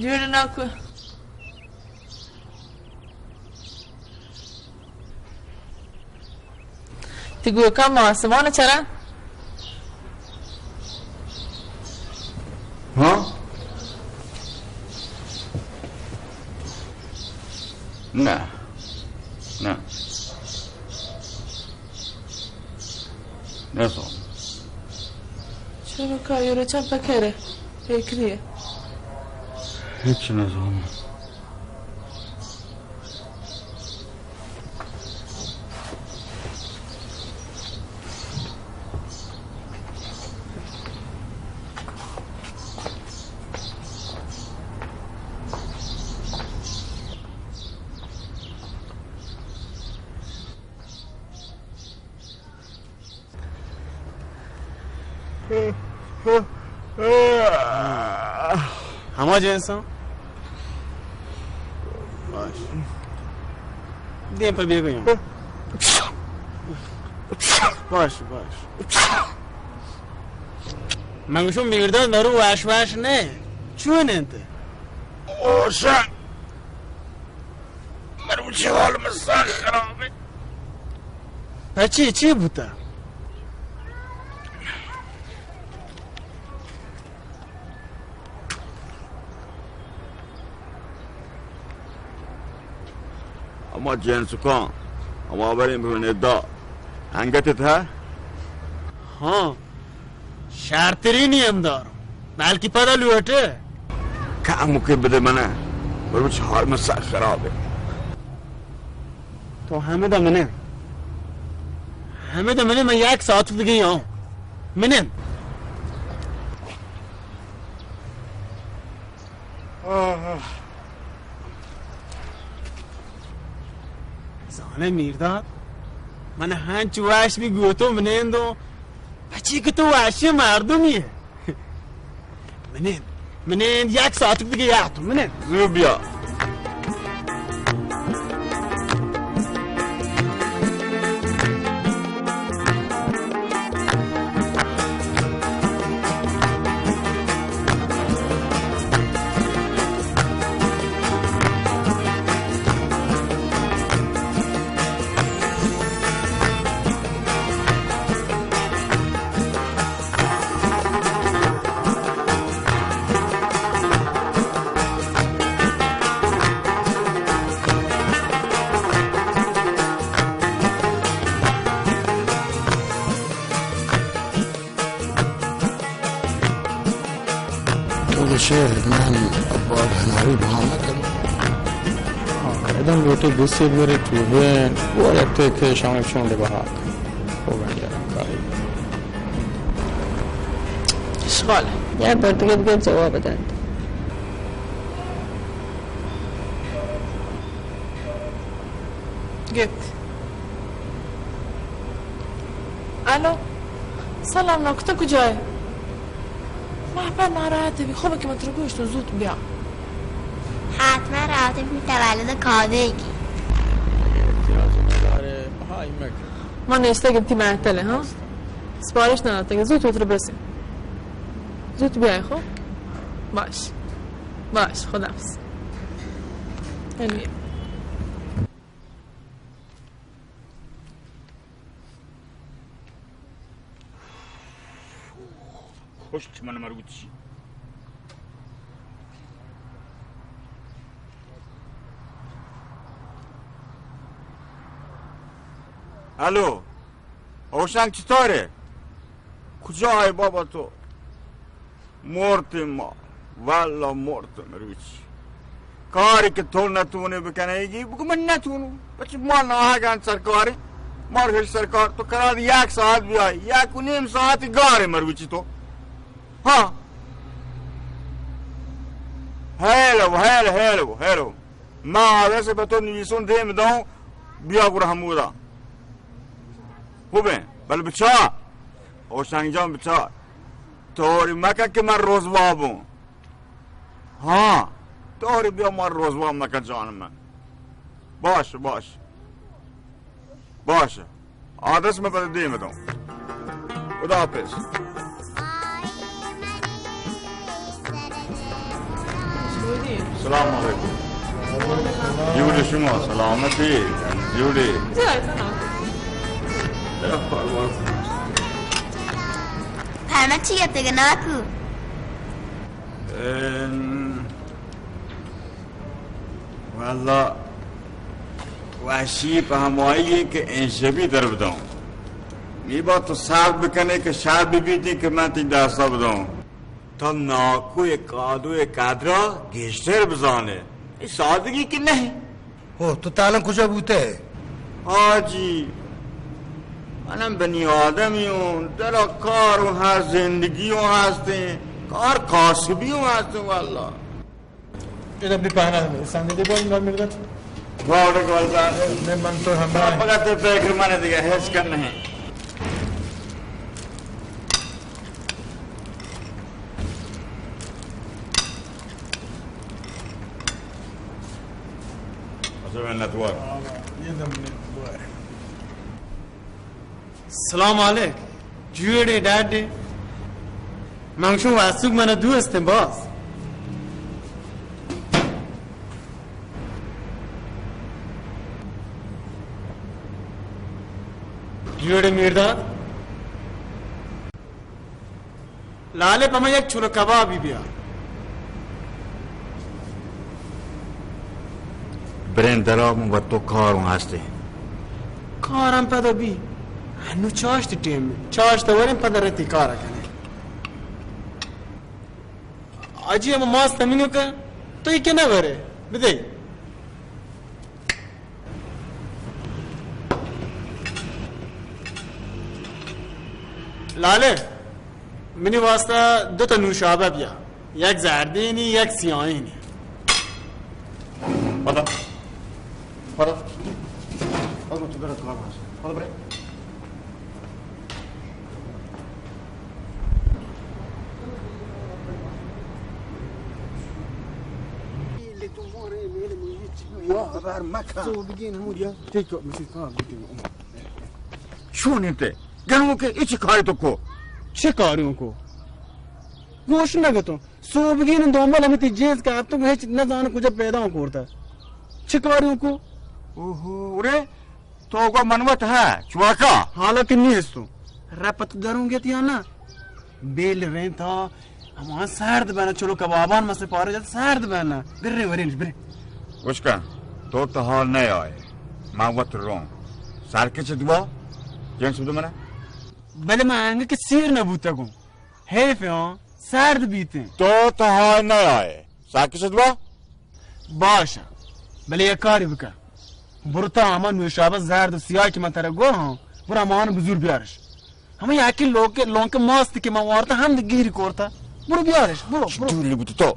جوڑ ناکو. تئی گوکاں ماں آسمان چرا؟ ہاں؟ نہ. نہ. نزاناں. چرا کایو رو چم پکرے؟ فکریے. ہچ نزاناں. ہما جنساں. باش. دیم پہ بیگویاں. باش، باش. من گوشم میرداد مرو واش واش نہ. چون انت؟ اوشن. مروچی حال من سخت خراب ہے. پچی چی بوتا؟ اما جنسکان، اما برین برو ندا. انگت تھا؟ ہاں. شرترینی ہم دارم، بلکہ پدا لوٹے. کمکے بدے منا، مروچی حال من سخت خراب ہے. تو ہمدا منن، ہمدا منن، من یک ساعت دیگه آں. منن. زانئے میرداد، من ہنچ وش بی گوتو منندو، پچی کہ تو وشی مردمی ہے. منند، منند، یک ساعت دیگه یاتو منند. زو بیا. تو گوشے من عباد ہناری بہانہ کنوں. ہاں، ادم لوٹے بیسے برے ٹوبے، وہ رکھتے کہ شام چونڈے بہا. خوب ہے یار، کاری. اشغال. یا بردگت گت جواب دنت. گت. الو. سلام ناکو، تو کجائے؟ مہپر ناراحت بی، خوبہ کہ من ترا گوشتوں زوت بیا. حتما رابطہ بی تولد کادویگی. احتیاج ندارے، بہائی مکن. من نشتگیں تئی محتل، ہاں؟ سپارش نداتگ، زوت وتر برسیں. زوت بیائے، خو؟ باش. باش، خداحافظ. الیا. خوش من مروچی. الو، اوشنگ چطوره؟ کجا ئے بابا تو؟ مرتیں ما، واللہ مرتیں مروچی. کارے کہ تو نتونے بکنئیگی، بگو من نتونوں. بچہ ما ناہگان سرکاریں، مار ہچ سرکار، تو کرا دی یک ساعت بیائی، یک و نیم ساعت گارے مروچی تو. ہاں. Hello, hello, hello, hello. ما آدرس پہ تو نویسوں دیم دوں، بیا گڑا ہمودا. خوبیں، بل بچار. اوشنگ جان بچار، طوری مکن کہ من رسوا بوں. ہاں، طوری بیا من رسوا مکن جان من. باش، باش. باش. آدرس من پدا دیم دوں. خدا حافظ. سلام علیکم. جوڑے شما؟ سلامتی؟ جوڑے؟ پہ من چی گپتگ ناکو؟ واللہ وشی پہ ہمائی کہ انشبی در بداں. نی با تو سر بکنے کہ شر ببیتیں کہ من تی دستا بداں. تو ناکو ءِ کادو ءِ قدرا گیشتر بزانے. اے سادگی کہ نہ. ہو، تو تالن کجا بوتے؟ حاجی، من بنی آدمی اوں، درا کار اوں ہست، زندگی اوں ہستیں، کار کاسبی اوں ہستیں واللہ. ادا بی پہنا ہمیں سنگ دے بول نام مردت. بارک واللہ. میں من تو ہمراہ. فقط فکر من دیگہ ہیچ کن نہیں. اچھا، منت وار. سلام علیک. جوڑے ڈاڈے. من شو واسوک من دوستیں باز. جوڑے میرداد. لالے، پہ من یک چلو کبابی بیار. برین درا، من وت تو کاروں ہستے. کارم پدا بی. انو چاشت ٹیم، چاشت وریں پدا رتی کار کنے. اجی ہم ماست ہمینو کہ تو یہ کہ نہ برے بدے. لالے، منی واسطہ دو تا نوشابہ بیا، یک زردینی، یک سیاہینی. پدا، پدا، پدا تو برا کار باش. پدا برے. شون انت؟ گنوکے، اے چی کارے تو کو؟ چی کارے اوں کو؟ گوش نہ گتوں. سوبگین دومل ہمے تی جنس کپتوں، ہچ نہ زانوں کجا پیدا اوں کرتا. چی کارے اوں کو؟ اوہو، ارے، تو گو من وت ہے، چواکا؟ حالانکہ نیستوں. رپت دروں گیت یا نہ؟ بیل رینتا، ہما سرد بنا، چلو کبابان مسے پارے جات سرد بنا. برے ورینش، برے. گوش کن، تو تو حال نہ آئے، من وت روں. سرکچ دوا، جنس بدو منا. بلے من انگہ کہ سیر نہ بوتگوں. حیف ہاں، سرد بیتیں. تو تو حال نہ آئے، سرکچ دوا. باش، بلے یک کارے بکن. برو تا ہما نوشابہ زرد و سیاہ کہ من ترا گو ہاں، برو ہمان بزور بیارش. ہمے یکی لونک، لونک ماست کہ من وارتا ہم گیری کرتا. برو بیارش، برو، برو. ڈولی بوت تو.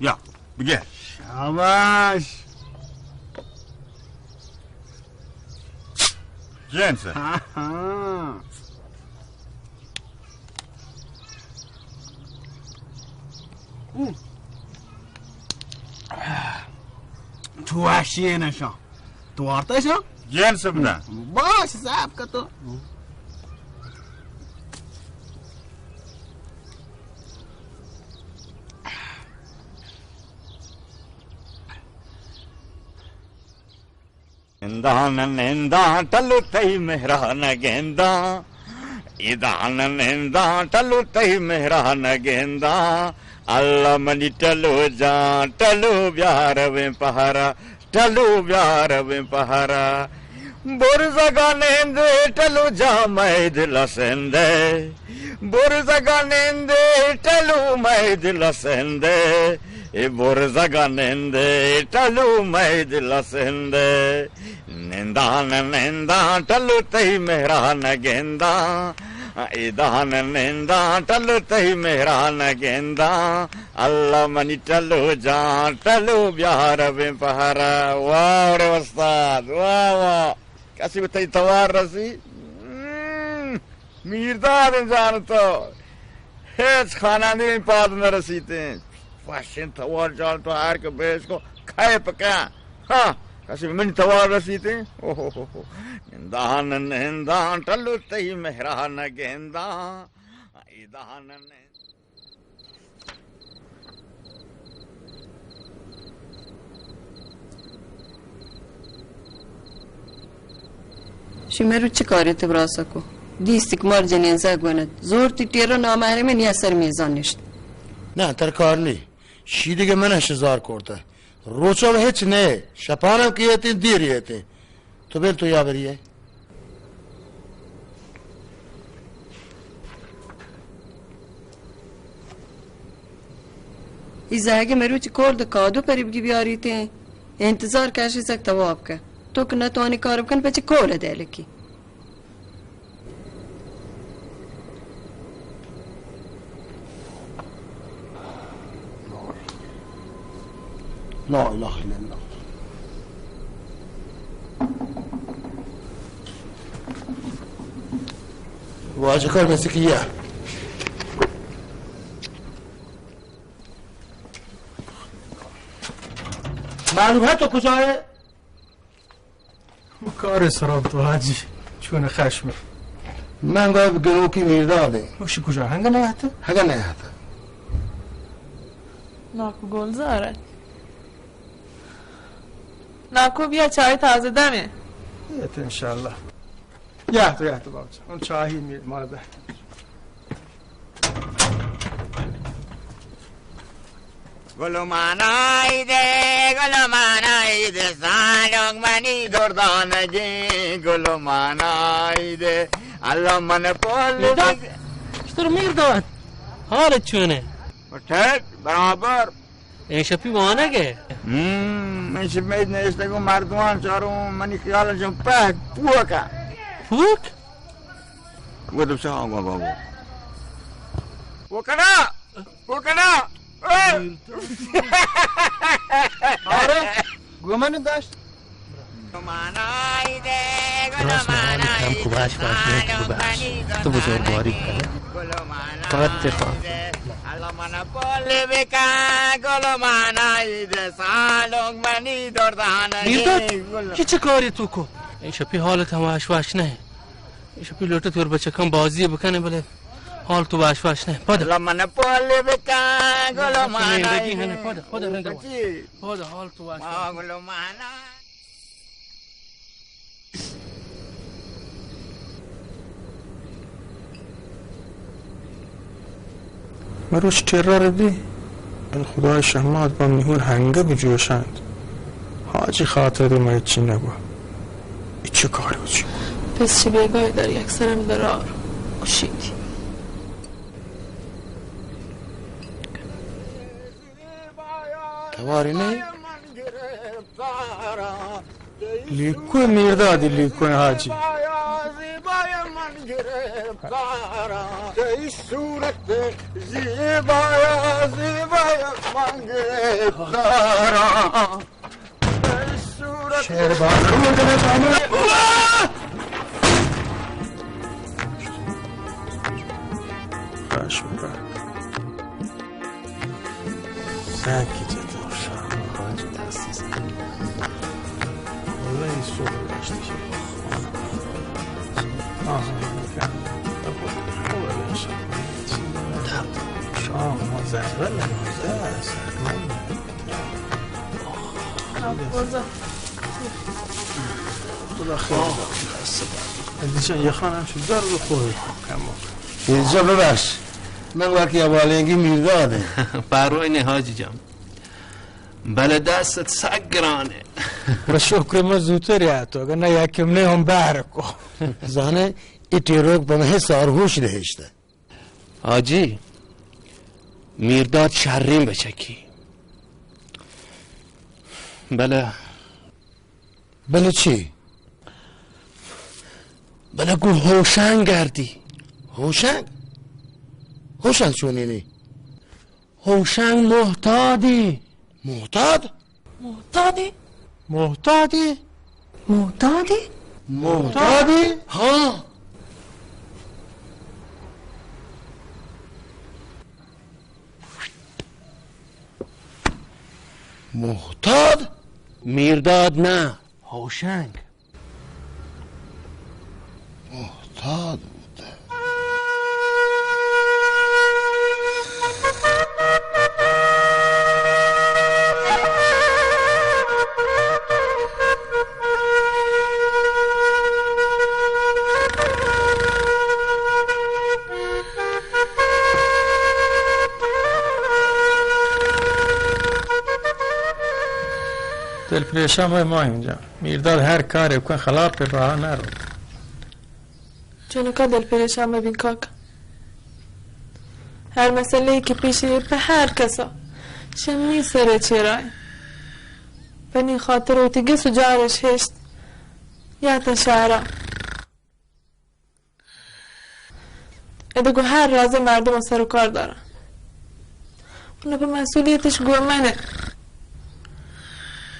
یا، بگیر. شاباش. جنس. ہاں، ہاں. تو وحشی ہے نشان. تو وارتا شان؟ جنس بدن. باش، صاحب کا تو. ننداں نہ ننداں ٹلو تئی مہرا نہ گنداں. اداں نہ ننداں ٹلو تئی مہرا نہ گنداں. اللہ منی ٹلو جان، ٹلو بیا رویں پہرا، ٹلو بیا رویں پہرا. برزگا نندے ٹلو جان مئے دل سندے، برزگا نندے ٹلو مئے دل سندے. اے برزگ ءَ نندے ٹلو مئے دل ءَ سندے، ننداں نہ ننداں ٹلو تئی مہر ءَ نہ گنداں، ادا نہ ننداں ٹلو تئی مہر ءَ نہ گنداں۔ اللہ منی ٹلو جان، ٹلو بیا رویں پہر ءَ۔ واہ رے استاد، واہ واہ۔ کسی کو تئی توار رسی؟ ہم، میرداد جان تو ہچ خانانی پاد نہ رسیتیں۔ وشیں توار جان تو ہر کہ بیش کو کھائے پکا۔ ہاں، کسی من توار رسیتیں۔ اوہ ہو ہو۔ نندان نندان ٹلو تئی مہرا نہ گندان۔ ایدان نندان۔ شی مرو چه کاری تو براسا کو؟ دیستی که مار جنین زگ ونت. زور تی تیرو نامحرمین یا سر میزان نشت. نه، تر کار نی. شی دیگه من شزار کرده. روچا و هچ نه. شپانم که یتین دیر یتین. تو بل تو یا بریه. ای زهگی مروچی کور د کادو پری بگی بیاریتیں. انتظار کشی سک تواب که. تو که نتوانی کار بکن پچه کور دهلکی. لا اله الا الله. واجہ کار مثل کیا؟ معلوم ہے تو کجا ہے؟ کار سراب تو حاجی، چون خشم. من گویا گنوکی میرداد. وشی کجا؟ هنگا نیاتا؟ هنگا نیاتا. ناکو گلزاره. ناکو بیا چای تازه دمه. یت انشالله. یه تو، یه تو بابا جان. اون چاهی می-، مال به. گل من آیدے، گل من آیدے، سالونک منی دردانگی، گل من آیدے، اللہ من پل میرداد، بگ- شتر میرداد، حال چونه؟ ٹھیک، برابر. این شپی وانگ ہے؟ ہم، من شپی نیشتگوں مردمان چاروں، منی خیال چون پہ پوکا. پوک؟ گوتم شاہ گو بابو. وکنا! وکنا! آره، گمان داشت. راست می‌گویی، کم کو باش باش، نیک کو باش. تو بزرگواری کنه. فقط دفاع. میرداد، چی چه کاری تو کو؟ این شپی حالت هم واش واش نه. شپی لوٹت ور بچکاں بازی بکنے، بلے حال تو واش واش نہ. پد. اللہ من پول بکن، گل من. پد، پد، پد، حال تو واش واش. گل من. مروچ ٹرر دی، بل خدای شہمات پہ میہور ہنگہ بجوشانت. حاجی خاطر دی من ہچی نگو. ای چہ کاری بچی؟ پس چہ بیگاہ در یک سرم درار کشیتی. تواری نہ؟ لیکو میرداد، لیکو حاجی. زیبایا، زیبایا من گرفتارا. تئی صورت زیبایا، زیبایا من گرفتارا. تئی صورت شعر بازار. خواہش می‌کنم. ساکی جت و شام حاج تاسیس. والله این صبح داشتی که. آها، آها. شام ما زهره نمازه. خدا خیر. دیشان یخان هم شد درد و خوبی. اینجا ببخش. من وقتی ابالینگی میرداده. پروای نه حاجی جان. بله دستت سک گرانه. به شکر ما زودتر یاتو، اگر نه یکم نه هم بهر کو. زانه ای ٹیروک به مه سارهوش دهشته. حاجی، میرداد شرین بچکی. بلے، بلے چی؟ بلے گوں ہوشنگ گردی۔ ہوشنگ؟ ہوشنگ چونی نی؟ ہوشنگ محتادی۔ محتاد؟ محتادی؟ محتادی؟ محتادی؟ محتادی؟ ہاں۔ محتاد؟ میرداد نہ، ہوشنگ۔ محتاد بوتہ۔ دل پریشان مہ بئے ماہین جان، میرداد ہر کارے کن، خلاف راہ نہ رو۔ چنکا دل پریشان مہ بین کاکا، ہر مسئلے کہ پیش اے پہ ہر کسا شمی سر چیرائے، پنی خاطر وتی گس و جارش ہشت یا تا شہرا۔ ادا گوں ہر رازیں مردم سر و کار دارا۔ اونا پہ مسئولیتش گوں منہ۔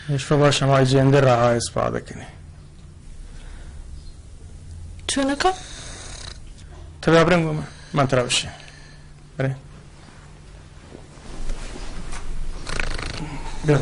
ایش پہ شما جند راہ استفادہ کنی۔ چونکا؟ تو بیا بریں گوں من، من ترا بشیں۔ بریں۔ بیا۔